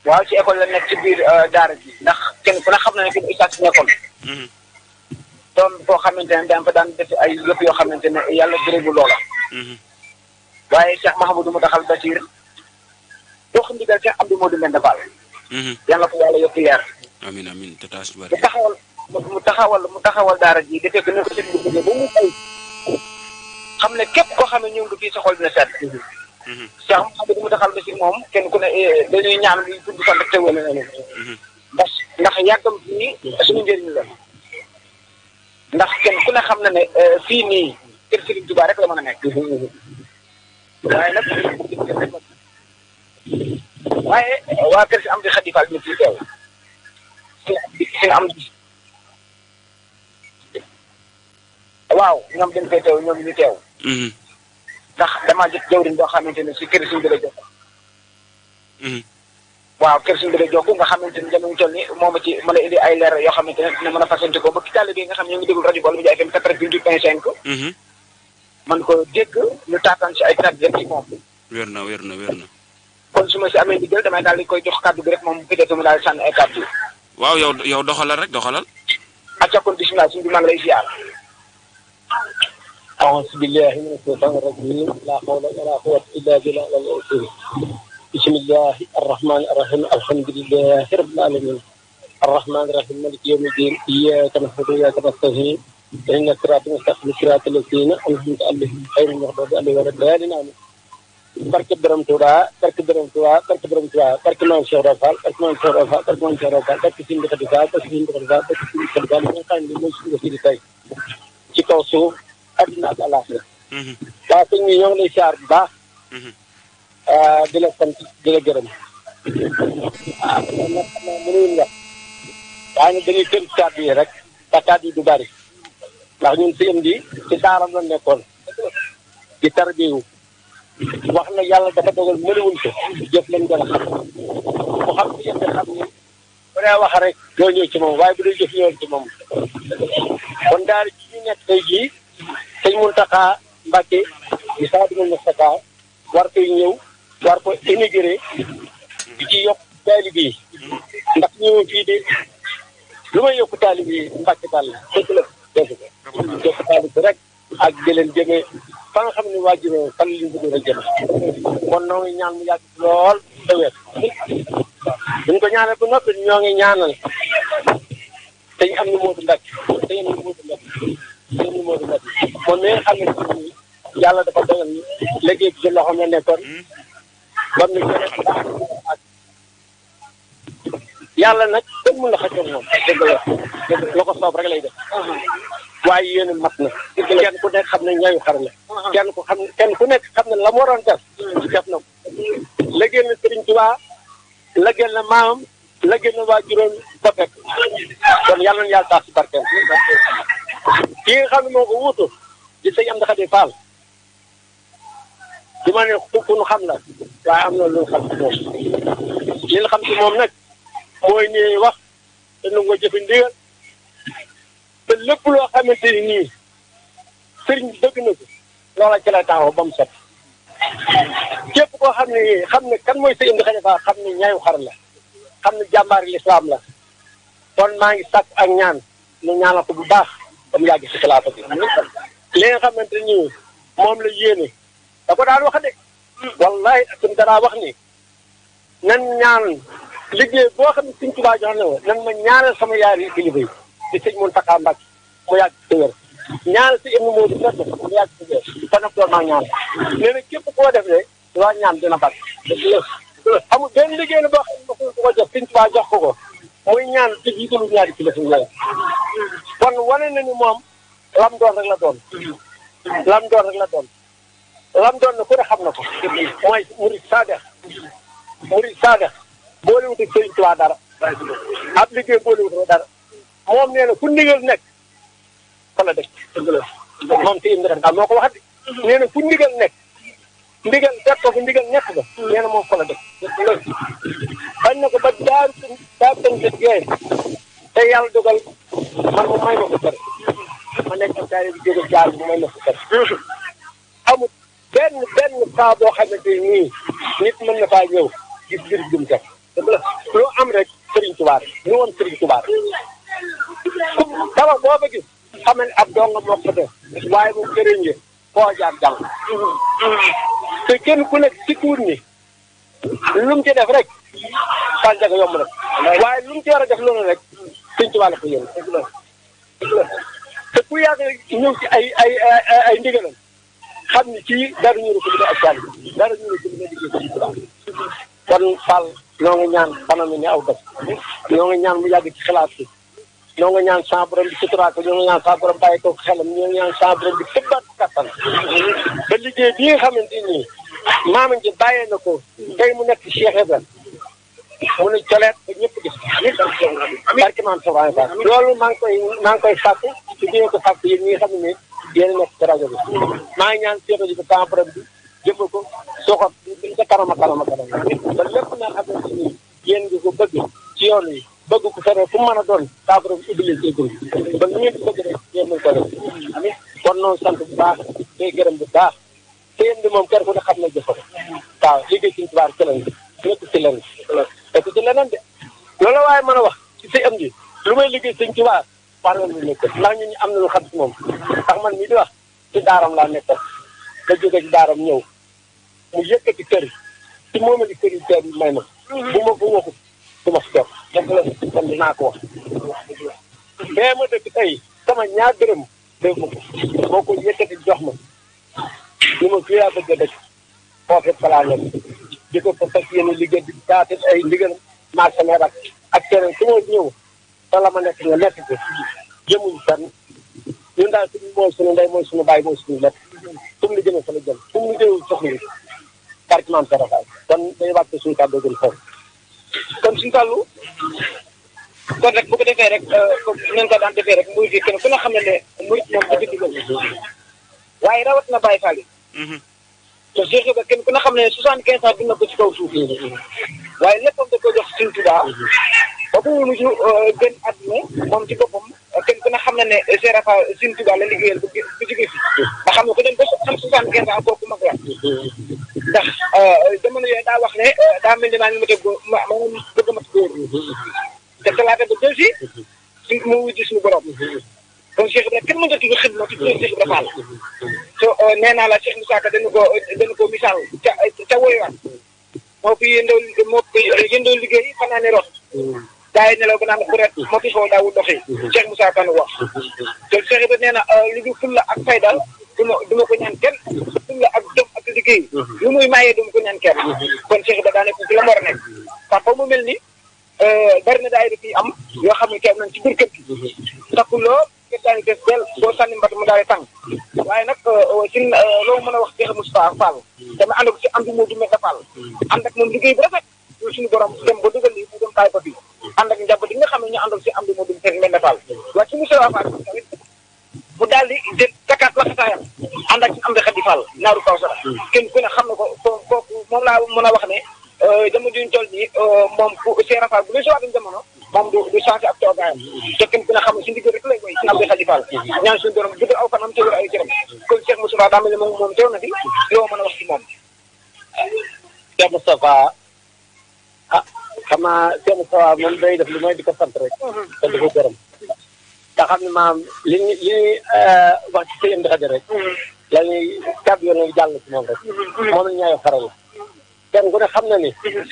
waaw ci école la nekk ci biir daara ji ndax kenn ku ne xam na ne fi ustaas nekkoon. doon foo xamante ne daan fa daan def ay yëpp yoo xamante ne yàlla gërëmu loola. waaye Cheikh Mahamadou Moutakal Bachir dox ndigal Cheikh Abdou Modou Mbenda Fall. yàlla ko yàlla yokk leer. amiin amiin te taas bari. mu taxawal daara ji defee ko ne ko sëñ bi bëggee ba mu fay xam ne képp koo xam ne ñëw nga fii sa xol dina sedd. Cheikh Mahamadou Moutakal Bachir moom kenn ku ne dañuy ñaan li tudd sant te wala na ndax yàggam fii suñu njëriñ la ndax kenn ku ne xam na ne fii nii kër Serigne Touba rek la mën a nekk. waaye nag waa kër si am di Xadi Fall ñu fi teew si am waaw ñoom dañ koy teew ñoom ñu teew ndax damaa jot jawriñ boo xamante ne si kër suñu bële jokk waaw kër suñu bële jokk nga xamante ne jamono toll ni moo ma ci mën a indi ay leer yoo xamante ne dina mën a fasante ko ba ki tàll bi nga xam ne ñoo ngi déglu rajo Baol Médias FM 88.5 man ko dégg ñu taataan si ay kàddu rek ci moom. wér na. kon su ma si amee ndigal damay daal di koy jox kàddu bi rek moom bu fekkee mu daal di sànni ay kàddu. waaw yow doxalal rek doxalal. acca kon bisimilah suñu bi maa ngi lay ziar. أعوذ بالله من الشيطان الرجيم لا حول ولا قوة إلا بالله بسم الله الرحمن الرحيم الحمد لله رب العالمين الرحمن الرحيم مالك يوم الدين إياك نعبد وإياك نستعين إن الصراط المستقيم صراط الذين أنعمت عليهم غير المغضوب عليهم ولا الضالين آمين barke Borom Tuuba barke Maam Cheikh Rafal barke Maam Cheikh Rafal barke Maam Cheikh Rafal barke Sëñ Xadi Fall barke Sëñ Xadi Fall barke Sëñ Xadi Fall li nga xam ne mooy suñu wasila tey ci kaw suuf àddina ak àllaaxira waaw sëñ bi ñoo ngi lay siyaar bu baax di la sant di la gërëm nag xam naa mënuñu wax waaye nag dañuy tënk kàddu yi rek te kàddu yi du bari ndax ñun sëñ bi ci daaram la nekkoon di tarbiyu wax na yàlla dafa dogal mënuwuñ ko jëf lañ gën a xam ku xam ci yëf xam ni bu dee wax rek doo ñëw ci moom waaye bu dee jëf ñëwoon ci moom kon daal ci ñu nekk tey jii sëñ Mountakha Mbacké di Xaadimul Mustafaa war koy ñëw war ko inauguré di ci yokk taalibe yi ndax ñëw fii de lu may yokk taalibe yi Mbacké Ball dëgg la yokk taalibe rek ak di leen jëmee fa nga xam ne waajuroo fan lañ bëggoon a jëme kon noo ngi ñaan mu yàgg lool te wér buñ ko ñaanal ba noppi ñoo ngi ñaanal dañ am ni Moodu Mbàkke moom mi nga xam ne si yàlla dafa dogal ni liggéey bi ci loxoom la nekkoon bam ni ak yàlla nag kenn mën la xëccoon moom dëgg la ko soob rek lay def waaye yéen mat na kenn ku nekk xam ne ñayu xar la kenn ku nekk xam ne la mu waroon def na ko liggéey na Sëriñ Tuubaa liggéey na maamam liggéey na waa juróom ba fekk kon yàlla na yàlla tax si barkeem kii nga xam ne moo ko wuutu di sëñ Amdi Xadi Fall di ma ne ku nu xam la waaye am na lu xam ci moom li ñu xam ci moom nag mooy nii wax te nu nga jëfe ndigal te lépp loo xamante ni nii sëriñ bi bëgg na ko loola ci la taxaw ba mu set képp koo xam ne kan mooy sëñ Amdi Xadi Fall xam ne ñaayu xar la xam ne jàmbaari lislaam la kon maa ngi sàkk ak ñaan ñu ñaanal ko bu baax ba mu yàgg si xilaafa bi li nga xamante ni moom la yéene da ko daan wax de wallahi atum danaa wax ni nan ñaan liggéey boo xam ne Sëñ Tuubaa jox na nan ma ñaanal sama yaari kilifa yi di sëñ Mountakha Mbacké mu yàgg si wér ñaanal si Ibnu Moodu Mbenda mu yàgg si wér te nag doon maa ñaan nee na képp koo def de waa ñaan dina bari amul benn liggéey la boo xam ne ko jox Sëñ Tuubaa jox ko muy ñaan ci jiitalu ñaari kilifa yi kon wane na ni moom lam doon rek la doon lam doon na ku ne xam na ko mooy murid saadex boolewut ak Sëriñ Tuubaa dara ab liggéey boolewut dara moom nee na fu ndigal nekk fa la dëkk moom si Ibnu Xadi moo ko waxati nee na fu ndigal nekk ndigal fekk ko fu ndigal nekk ba nee na moom fa la dëkk bañ na ko ba daaru tënk geey te yàlla dogal man mu may ma ko kër ma nekk ak taari bi jóge jaar bu may ma ko kër amul benn saa boo xamante nii nit mën na faa ñëw gis mbir jum kat loo am rek Serigne Touba lu woon Serigne Touba dama boo fa gis xam ne ab dong moo ko def waaye moom jëriñ nga foo jaar jàll te kenn ku nekk si tuut ni lu mu ci def rek sànjaga yomb rek waaye lu mu ci war a def loolu rek Serigne Touba la ko yéen te ku yàgg ñëw ci ay ndigalam xam ni ci dara ñu ko liggéey ak jàll dara ñu ko liggéey Serigne Touba kon Fall ñoo ngi ñaan fanam ni aw def ñoo ngi ñaan mu yàgg ci xalaat bi ñoo ngi ñaan sa borom bi sutura ko ñoo ngi ñaan sa borom bàyyi ko xelam ñoo ngi ñaan sa borom bi tëbbaat kattan ba liggéey bi nga xamante ni maama ji bàyyee na ko tey mu nekk Cheikh Ibrahima mu ne coleet ba ñëpp gis barke maam Soxna Fall loolu maa ngi koy sàkk ci dina ko sàkk yéen ñi nga xam ne yéen nekk ci rajo bi maa ngi ñaan Cheikh bi sa borom bi jëfal ko soxot bi sa kanam ba lépp naa xam ne ni yéen ngi ko bëgg ci yoon wi bëgg ko fere fu mu mën a doon saa borom ubbi ci groupe ba lu ngeen di bëgg rek yéen nañ ko def amiin kon noonu sant bu baax day gërëm bu baax te yéen di moom kër ku ne xam na jëfal waaw liggéey ci tubaab ci lañ nekk ci leneen nekk ci leneen de loolu waaye mën a wax ci say am ji lu may liggéey sëñ tubaab war na lu nekk ndax ñun ñu am na lu xam ci moom ndax man mii di wax ci daaram laa nekk da jóge ci daaram ñëw mu yëkkati kër ci moomali kër yi teer yi may ma bu ma ko waxut du ma fi toog def la kon dinaa ko wax bee ma dëkk tey sama ñaar dërëm def ma ko boo ko yëkkati jox ma ni ma fii laa bëgg a dëkk foofu falaa nekk di ko fa fas yéene liggéey di taate ay ndigal maag sama rak ak keneen su ma ñëw te la ma nekk nga nekk ko jëmuñ fenn ñun daal suñu mooy suñu ndey mooy suñu baay mooy suñu lépp fu mu li jëmee fa la jëm fu mu li jëmee soxla partement Serapal kon day wàcc suñu kàddu gën foofu kon suñu tàllu kon rek bu ko defee rek comme nañ ko daan defee rek muy fi kenn ku ne xam ne ne murit moom dëgg digal waaye rawat na Baye Fall yi te Cheikh Ibrahima kenn ku ne xam ne 75 ans dina ko ci kaw suuf waaye léppam da ko jox Sëriñ Tuubaa ba bu mu mujj gën àdduna moom ci boppam kenn ku ne xam ne ne Serapal Sëriñ Tuubaa la liggéeyal bu jógee fi nga xam ne ko dem ba am 75 ans kooku mag la ndax jamono yooyu daa wax ne daa mel ni maa ngi ma teg ma ngi bëgg a mat góor te talaata ba deux si mu wujj suñu borom kon Cheikh Ibrahima kenn mënta tudd xidma ci Cheikh Ibrahima Fall so nee naa la Cheikh Moussa Ka dañu ko misaal ca woywaat moo fi yëndoo liggéey fanaa ne rot gaa yi nelaw ba naan bu ret moo fi xaw daawul doxi Cheikh Moussa Ka nu wax te Cheikh Ibrahima nee na lu du fulla ak fayda du ma ko ñaan kenn fulla ak jom ak liggéey lu muy maayee du ma ko ñaan kenn kon Cheikh Ibrahima daa nekk ci la mu war a nekk papa mu mel ni bari na daay daf yi am yoo xam ne teew nañ ci biir kër gi takku loo kër daani des del boo sànni mbat mu daal di tàng waaye nag ci loolu mën a wax Cheikh Moustapha Fall dama ànd ak ci am di moo du mel Fall ànd ak moom liggéey bu rafet suñu borom dem ba dugal lii mu dem taay ko fii ànd ak njaboot yi nga xam ne ñu àndal si am di moo du mel Fall waaye ci Moustapha Fall tamit mu daal di jël takkaat laxasaayam ànd ak ci am di Xadi Fall naaru kaw sara kenn ku ne xam na ko kooku moom laa mën a wax ne jamono juñ toll nii moom ku Serapal bu ñu si waatuñ jamono moom du changé ak toogaayam te kenn ku ne xam ne si ndigal rek lay koy am di Xadi Fall ñaan suñu borom guddal aw fanam teewul ay cëram kon Cheikh Moustapha daa mel ne moom teew na fi loo mën a wax ci moom Cheikh Moustapha xam naa Cheikh Moustapha moom day def li mooy di ko sant rek te di ko gërëm te xam ne maam li wax ci sëñ Amdi Xadi rek la ñuy kàddu yoon ngi jàll ci moom rek moom la ñaayo faral kenn ku ne xam na ni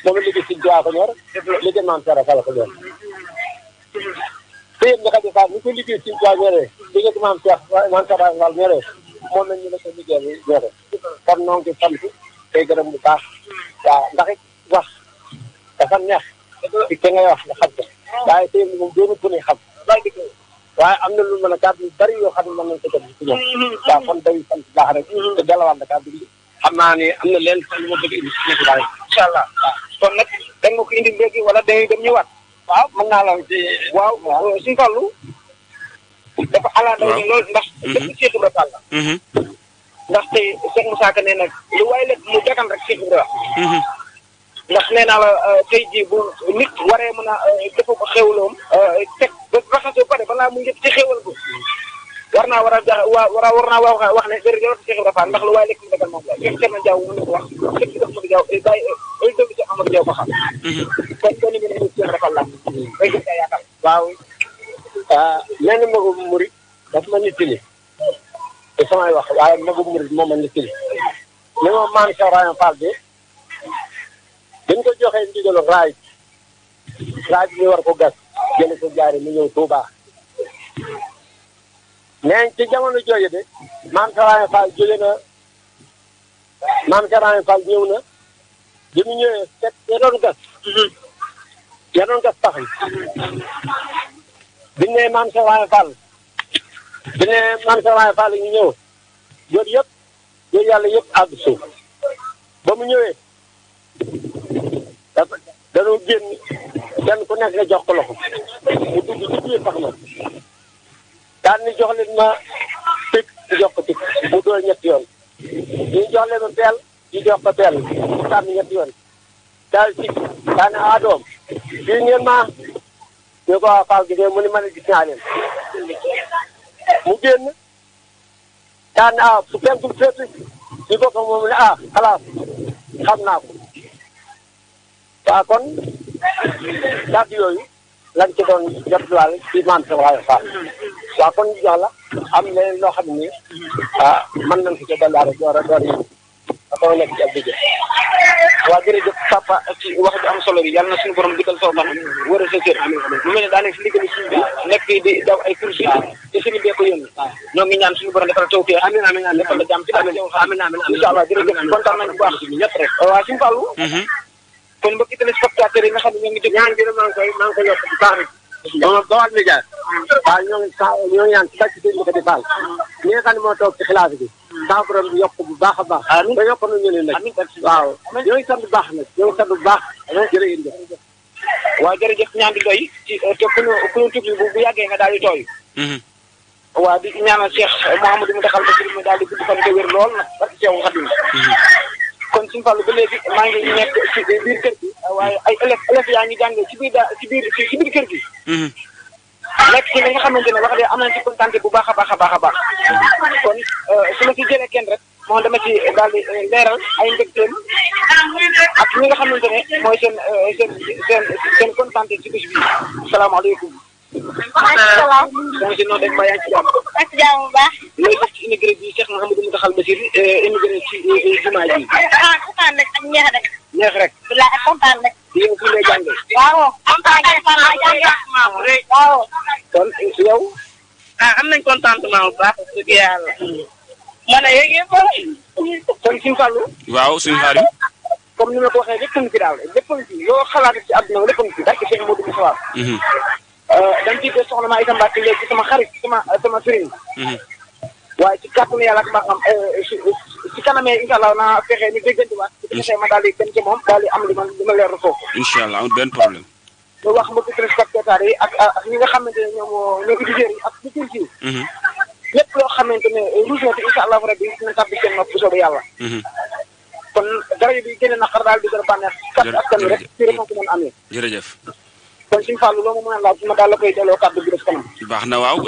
moom liggéey si Tuubaa ko ñor liggéey maam Serapal ko ñor sëñ Amdi Xadi Fall ni ko liggéey si Tuubaa ñoree liggéey maam Serapal Fall ñoree moom lañ ñu la ko liggéey ñoree kon noo ngi sant tey gërëm bu baax waaw ndax it wax dafa neex ci ke ngay wax nga xam ko waaye tey moom doonu ku ne xam waaye am na lu mën a kàddu yu bari yoo xam ne mën nañ ko jot ci ñoom waaw kon day sant baax rek te dalawaat na kàddu gi xam naa ne am na leen lu ma bëgg indi si nekk daal incha allah kon nag da nga ko indi léegi wala dañuy dem ñëwaat waaw mën naa la ci waaw suñu Fallu dafa ala daw ni loolu ndax dëgg Cheikh Ibrahima Fall la ndax tey Cheikh Moussa Ka nee nag lu waay lekk mu dagan rek Cheikh Ibrahima ndax nee naa la tey jii bu nit waree mën a defa ko xéwaloom teg ba raxasoo pare balaa mu njëkk ci xéwal ko war naa wax ne jërëjëf Cheikh Ibra Fall ndax lu waaye lekk mu dagal moom la Cheikh Thierno Diaw mu ne ko wax Cheikh Thierno Diaw bàyyi dëgg ci Amadou Diaw ko xam kon benn bi ne Cheikh Ibra Fall la day gën a yaakaar waaw lenn magu murit daf ma nittali te samay wax waaye magu murit moo ma nittali li ma maam Cheikh Ibrahima Fall bi dañ ko joxee ndigalu raay bi ñu war ko gas jële ko jaare mu ñëw Touba neen ci jamono jooju de maam Cheikh Ibrahima Fall jóge na maam Cheikh Ibrahima Fall ñëw na bi mu ñëwee fekk ya doon gas pax yi bi ne maam Cheikh Ibrahima Fall ñu ñëw yooyu yàlla yëpp àgg suuf ba mu ñëwee dañoo génn kenn ku nekk nga jox ko loxo mu dugg ci biir pax ma daan ni jox leen ma tig ñu jox ko tig mu dool ñetti yoon ñu jox leen ma peel ñu jox ko peel mu tànn ñetti yoon daal ci daane doom fii ngeen ma ñu ko waa Fall gi de mu ni mën a gis naa leen mu génn daan su pentul féet ñu bokk moom ne xalaat xam naa ko waaw kon kàddu yooyu lañ ci doon jotluwaal ci maam Cheikh Ibrahima Fall waaw kon ñu jox la am leneen loo xam ne mën nañ ko ca dolli door yi dafa nekk ci ab digg. waa jërëjëf papa ci wax ju am solo bi yàlla na suñu borom digal soo fan wër a sa kër lu mel ne daa nekk si liggéey suñu bi nekk di daw ay courses te suñu bee ko yónni ñoo ngi ñaan suñu borom defal taw fii amiin defal la jàmm ci amiin incha allah jërëjëf kontaan nañu bu baax ñëpp rek waa suñu Fallou kon mbokki téléspectateurs yi nga xam ne ñoo ngi dégg ñaan gi maa ngi koy yokk bu baax rek moom Baol Médias waaw ñoo ngi ñaan ci bàcc seen di Fall ñi nga xam ne moo toog ci xilaas bi saa borom bi yokk bu baax a baax ba yokk nañu leen nag waaw ñoo ngi sant bu baax nag ñoo ngi sant bu baax jërëjëf waaw jërëjëf ñaan di doy ci te ku ñu tugli bu yàggee nga daal di tooy waaw di ñaanal Cheikh Mouhamadou mu daxal Basir mu daal di gudd fan te wér lool nag barke Cheikh Khadim kon suñu Fallou ba léegi maa ngi nekk ci biir kër gi waaye ay élèves yaa ngi jàng ci biir kër gi nekk ci li nga xamante ne wax dëgg am nañ ci kontaante bu baax a baax kon su ma ci jëlee kenn rek moom dama ci daal di leeral ay mbégteem ak ñi nga xamante ne mooy seen kontaante ci bis bi salaamaaleykum. salaam. donc si noonu rek mbaa yaa ngi ci jàmm. maa ngi ci jàmm bu baax. looy def ci immigré bi Cheikh Mouhamadou Mountakha Bassir immigré ci jumaa ji. kontaan rek ak ñeex rek. neex rek. bilaay kontaan rek. yow fii lay jàngee. waaw. kontaan rek fan lay jàngee. waaw. kon yow. am nañ contentement bu baax dëgg yàlla. ma ne yéeg yëpp. kon suñu Fallou. waaw suñu Xaadim. comme ni ma ko waxee lépp fi daal lépp fi loo xalaat ci àdduna lépp fi barke Cheikh Modou Moussa. dañ ciy def soxna maa itam Mbacke léegi sama xarit sama sëriñ. waaye ci kàttanu yàlla ak mbaaxam si kanamee incha allah naa fexe ni déggantiwaat. incha allah ma daal di dem ci moom daal di am li ma leer foofu. incha allah amul benn problème. loolu wax mbokki téléspectateurs yi ak ñi nga xamante ne ñoo auditeurs yi ak auditeurs yi. lépp loo xamante ne ruus na te incha allah rabbi dina tàbbi seen nopp bu soobee yàlla. kon dara bi gën a naqar daal di gën a bànneex. jërëjëf askan wi rek ci rek moo ko mën a amee. jërëjëf. kon suñu Fallou loolu mën a laaj ma daal la koy delloo kàddu bi def kanam. baax na waaw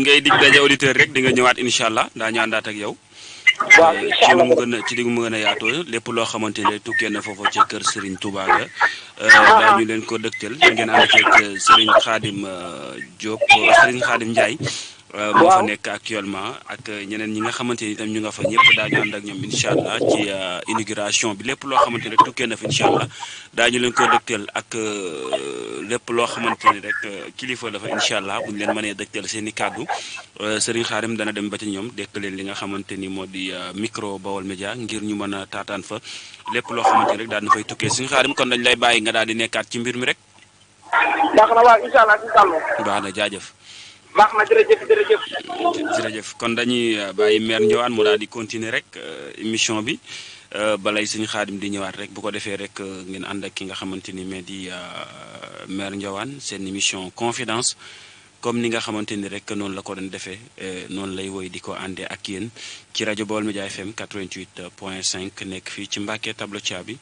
ngay dig daje auditeur rek di nga ñëwaat incha allah daañu àndaat ak yow. waaw incha allah ci li mu gën a yaatoo lépp loo xamante ne tukkee na foofu ca kër Serigne Touba ga daañu leen ko dëgtal ngeen ànd ceeg Serigne Khadim Diop Serigne Khadim Ndiaye. moo fa nekk actuellement ak ñeneen ñi nga xamante ni itam ñu nga fa ñëpp daañu ànd ak ñoom incha allah ci inauguration bi lépp loo xamante ne tukkee na fi incha allah daañu leen ko dëgtal ak lépp loo xamante ni rek kilifa la fa incha allah bu ñu leen mënee dëgtal seen i kàddu Serigne Khadim dana dem ba ci ñoom dekk leen li nga xamante ni moo di micro Baol Média ngir ñu mën a taataan fa lépp loo xamante ni rek daal na fay tukkee Serigne Khadim kon dañ lay bàyyi nga daal di nekkaat ci mbir mi rek. baax na waaw incha allah baax na jaajëf. baax na jërëjëf. jërëjëf kon dañuy bàyyi maire ñëwaat mu daal di continuer rek émission bi balay suñu Xaadim di ñëwaat rek bu ko defee rek ngeen ànd ak ki nga xamante ni mais di maire Ndiawane seen émission confidence comme ni nga xamante ni rek noonu la ko doon defee noonu lay woy di ko àndee ak yéen ci rajo Baol Média FM 88.5 nekk fii ci Mbacke Tableau Thiaby